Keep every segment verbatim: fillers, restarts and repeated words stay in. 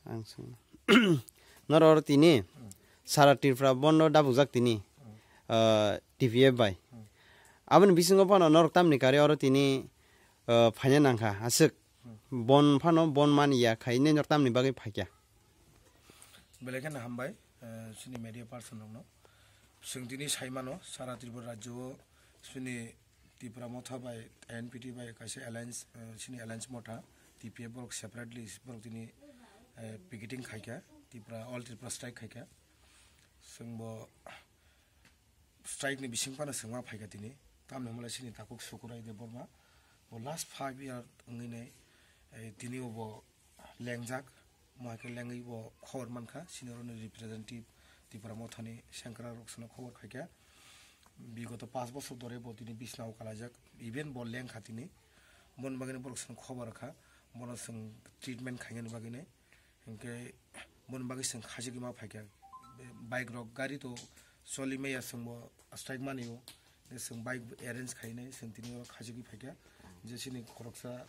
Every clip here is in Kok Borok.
Ang swng. Norok oro tini sara Tripura bondo dabukjak tini, ah, T P F bai. Aboni bisingo phano norok tamni kari oro tini, ah, phaina nangkha aswk. Bon phano bon man ya khaine norok tamni bagwi phaikya. Belai kheno hambai, eh, chini media person rokno. Chwng tini saimano sara Tripura rajyo o chini Tipra Motha bai N P T bai kaisa alliance, eh, chini alliance motha T P F borok separately borok tini, eh, picketing khaikha, Tipra, All Tripura Strike khaikha. Chwngbo strike ni bising phano chwngma phaikha tini. Tamni hwnle chini takhuk Sukurai Debbarma bo last five year wngwi nai, eh, tini bo lengjak. Mo hai khe lengwi bo khobor mankha, senior ni representative Tipra Mothani sengkrak rok sano khobor khaikha. Bigoto panch bochor dhore bo tini bisnao kalaijak, even bo lengkha tini. Boni bagwino borok sano khobor kha, bono chwng treatment khainani bagwino. Hinkhe boni bagwi chwng khajigwi ma phaikha. Bike rok gari to choli maya chwngbo strike manio. Chwng bike arrange khainai, chwng tini oro khajigwi phaikha. Je chini khoroksa,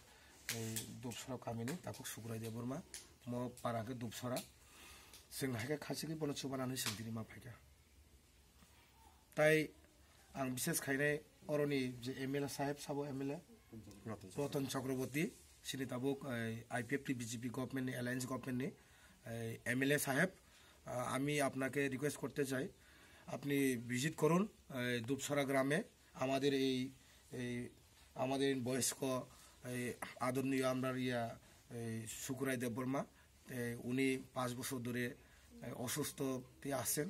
eh, Dupsora kamini takhuk Sukurai Debbarma, mo para khe Dupsora. Chwng hai khe khachigwi bono chubanani chwng tini ma phaikha. Tai ang bises khainai oroni je M L A saheb sabo M L A Ratan Chakraborty, chini tabuk, eh, I P F T B J P government ni alliance government ni, eh, M L A saheb, ah, আমি আপনাকে রিকোয়েস্ট করতে চাই, আপনি ভিজিট করুন, eh, দুপসরা গ্রামে আমাদের এই, এই আমাদের বয়স্ক, এই আদরণীয় আমরা ইয়া, এই শুকুরাই দেববর্মা, এই উনি পাঁচ বছর ধরে, এই অসুস্থ আছেন,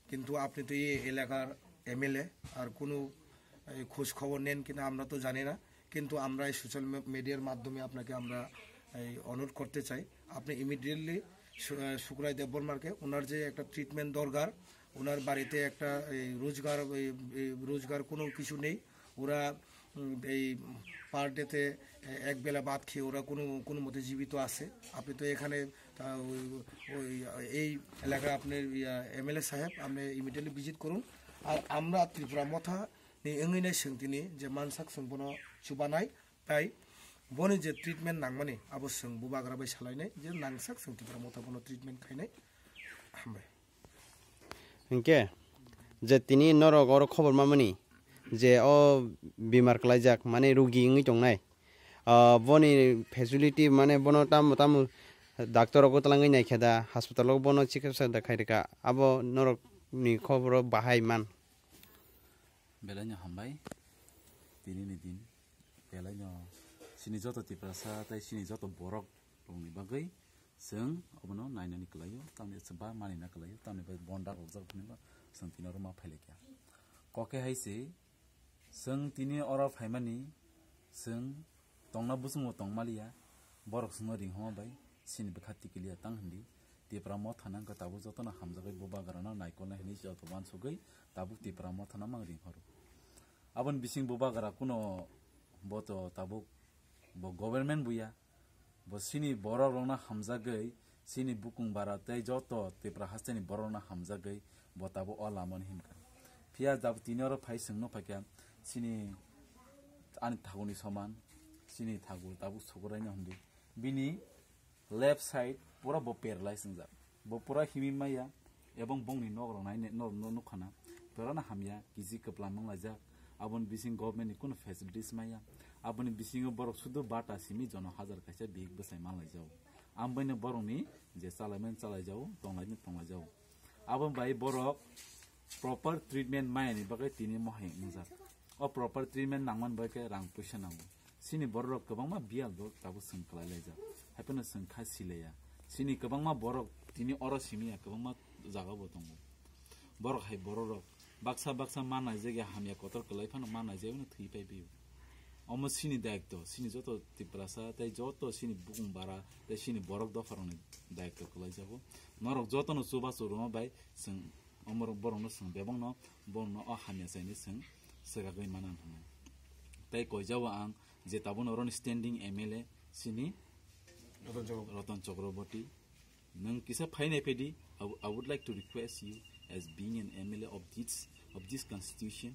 কিন্তু আপনি তো এই এলাকার এমএলএ, আর কোনো, এই খোঁজ খবর নেন কিনা আমরা তো জানি না, কিন্তু আমরা এই সোশ্যাল মে-, মিডিয়ার মাধ্যমে আপনাকে আমরা, এই অনুরোধ করতে চাই, আপনি ইমিডিয়েটলি শু-, আহ, শুকুরাই দেববর্মাকে ওনার যে একটা ট্রিটমেন্ট দরকার, ওনার বাড়িতে একটা এই রোজগার, এই, এই রোজগার কোনো কিছু নেই, ওরা, উম, এই পার ডেতে এক বেলা ভাত খেয়ে ওরা কোনো, কোনো মতে জীবিত আছে। আপনি তো এখানে, আহ, ওই, ওই, এই এলাকায় আপনি, ইয়া, এমএলএ সাহেব, আপনি ইমিডিয়েটলি ভিজিট করুন। আর আমরা ত্রিপুরা মথা ni wngwi nai chwng tini je mansak chwng bono chubanai, tai boni je treatment nangmani abo chwng bubagra bai salainai je nangsak chwng Tipra Motha bono treatment khainai. Hambai. Hinkhe je tini norok oro khobor mamani je o bimar klaijak, mane rugi wngwi tongnai, ah, boni facility mane bono tamo tamo doctor rok twlangwi naikhe da, hospital o bono chikitsa da khairika, abo norok ni khoboro bahai man. Belai no hambai, tini ni din belai no chini joto Tiprasa tai chini joto borok rokni bagwi chwng obono nainani kwlaio, tamni chwngba manina kwlaio, tamni bai bonda rokjak phunukma chwng tini oro ma phailaikha. Kok khe hai se chwng tini oro phaimani chwng tongna bwswngo tongmaliya, borok chwngno ringhoma bai chini bwkha tikiliya tang hindi. Tipra Motha nangkha tabuk jotono hamjagwi bubagrano naikolnai hwnwi joto uansugwi tabuk Tipra Mothano mang ringhoro. Aboni bising bubagra kuno bo to tabuk bo government buya, bo chini borok rokno hamjagwi, chini bukung bara tei joto Tipra hasteni borok rokno hamjagwi bo tabuk o lamani hinkha. Phiya tabuk tini oro phai chwngno phaikha chini ani thaguni soman, chini thagu tabuk Sukurai no hindi. Bini left side pura bo paralyze wngjak. Bo pura himwi maya, ebong bongni nok rok nai, nok, nok, nukha na. Pura no hamya, kisi kwpla manglaijak. Aboni bising government ni kunu facilities maya. Aboni bisingo borok sudu bata simi jono hajar kaisa bihik bwsai manlaijago. Ambaino borokni je chalaimani chalaijago, tonglaimani tonglaijao. Aboni bai borok proper treatment mayani bagwi tini mohai wngjak. O proper treatment nangmani bagwi khe rang puisa nango. Chini borok rok kwbangma biyal bo tabuk chwng kwlai laijak. Haiphano chwng kha silaiya. Chini kwbangma borok tini oro simiya kwbangma jaga bo tongo. Borok hai borok rok baksa baksa ma naijak ya, hamya kotor kwlai phano ma naijak ya, thwi pai pio. Omo chini dayikto, chini joto Tiprasa tei joto chini bukung bara tei chini borok dopha rokni dayikto kwlai jago. Norok jotono chubachu rwma bai chwng omorok borokno chwng bebakno borokno o hamya chaini chwng swkagwi mana hwnwi. Tei koijao ang je tabukno oroni standing M L A chini Ratan Chakraborty. Ratan Chakraborty. Nwng kisa phainai phaidi, I w-, I would like to request you as being an M L A of this, of this constitution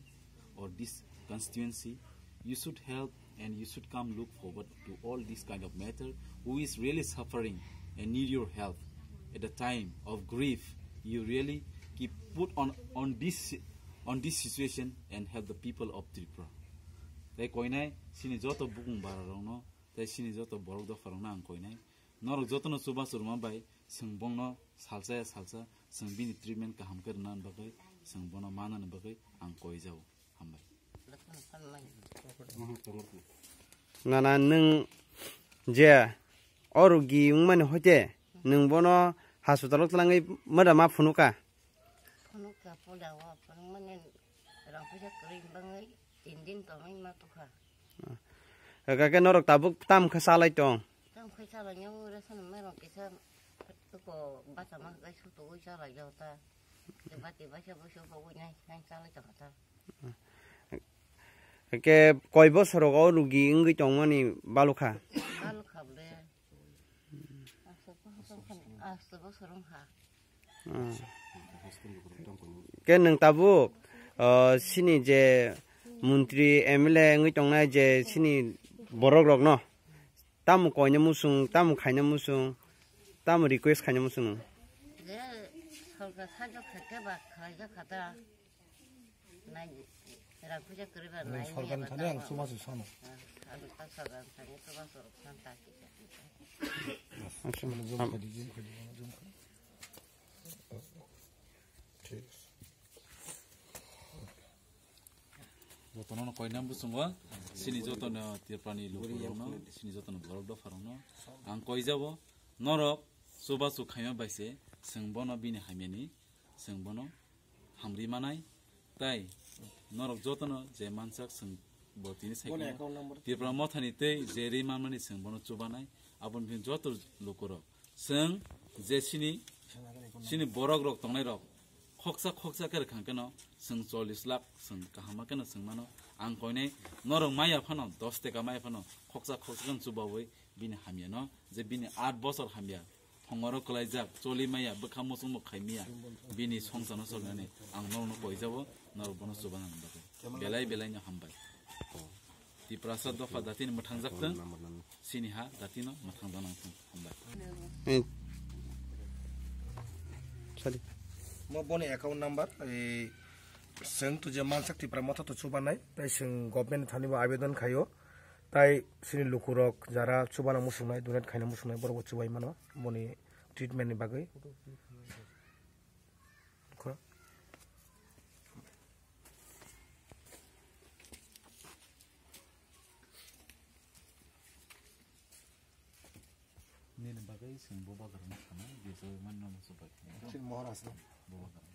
or this constituency, you should help and you should come look forward to all this kind of matter who is really suffering and need your help. At the time of grief, you really keep put on, on this, on this situation and help the people of Tripura. Tei koinai sini joto bukung bara rokno, tei sini joto borok dopha rokno ang koinai. Norok jotono chubachu rwma bai, chwng bongno salsa ya salsa, chwng bini treatment kaham khe rwna bagwi, chwng bono manani bagwi ang koijao. Hambai. Nana nwng je o rugi wngmani hoite nwng bono hospital o twlangwi mada ma phunuka? Phunuka, phuda o phunukmani rang puisa kwrwi bangwi tin din tongwi ma tukha. Kake norok tabuk tam khe salai tong? Tam khe salai nyo ration mairok kisa ko bacha ma kai sutu ui salai jao ta. Tiba tiba se bo so bo nai nai salai tong ta. Ke koi bosor o rugi wngwi tongmani balukha? Balukha bole. Asto bosor wngkha. Hmm. Ke nwng tabuk, uh, sini je montri M L A wngwi tongnai je sini borok rokno tamo koina musung, tamo khaina musung, tamo request khaina musung nwng? Je sorkar sajak kha khe ba khlai jak kha ta. Nai, rang puja kwrwi ba nai. Sorkar thani ang chubachu sano. Ang ta sorkar thani chubachu rok san ta kisa. Acha. Zoom khadi, zoom khadi, zoom khadi. Thik ase. Jotono koina muchungo, sini jotono Tripurani lukurokno, sini jotono borok dopharokno ang koijabo, norok chubachu khaima bai se, chwng bono bini hamyani, chwng bono hamri manai, tai norok jotono je mansak chwng bo tini sai Tripura mothani tei je ri manmani chwng bono chubanai, aboni joto lukurok. Chwng je sini, sini borok rok tongnai rok khoksa khoksa khe rwkha keno chwng chollish lakh chwng kaham ma keno chwng mano. Ang koinai norok maya phano dos teka maya phano khoksa khoksa keno chubawi bini hamya no je bini aat bosor hamya phongoro kwlaijak choli maya bwkha muchung bo khai maya bini songsar no cholnani ang norok no koijabo norok bono chubanani bagwi belai belai no hambai. Tiprasa dopha datini mwthangjaktwng, sini ha datino mwthangjaknang thung. Hambai. Hmm. Sorry. Mo boni account number, ei, chwng to je mansak Tipra motha to chubanai, tai chwng government thani bo abedon khaio, tai sini lukurok jara chubana musungnai, donate khaina musungnai, borok bo chubai mano, boni treatment ni bagwi. Nini bagwi chwng bo bagrano sana, je chwng mano muchung bai. Chwng mohor aswk. Bo bagra.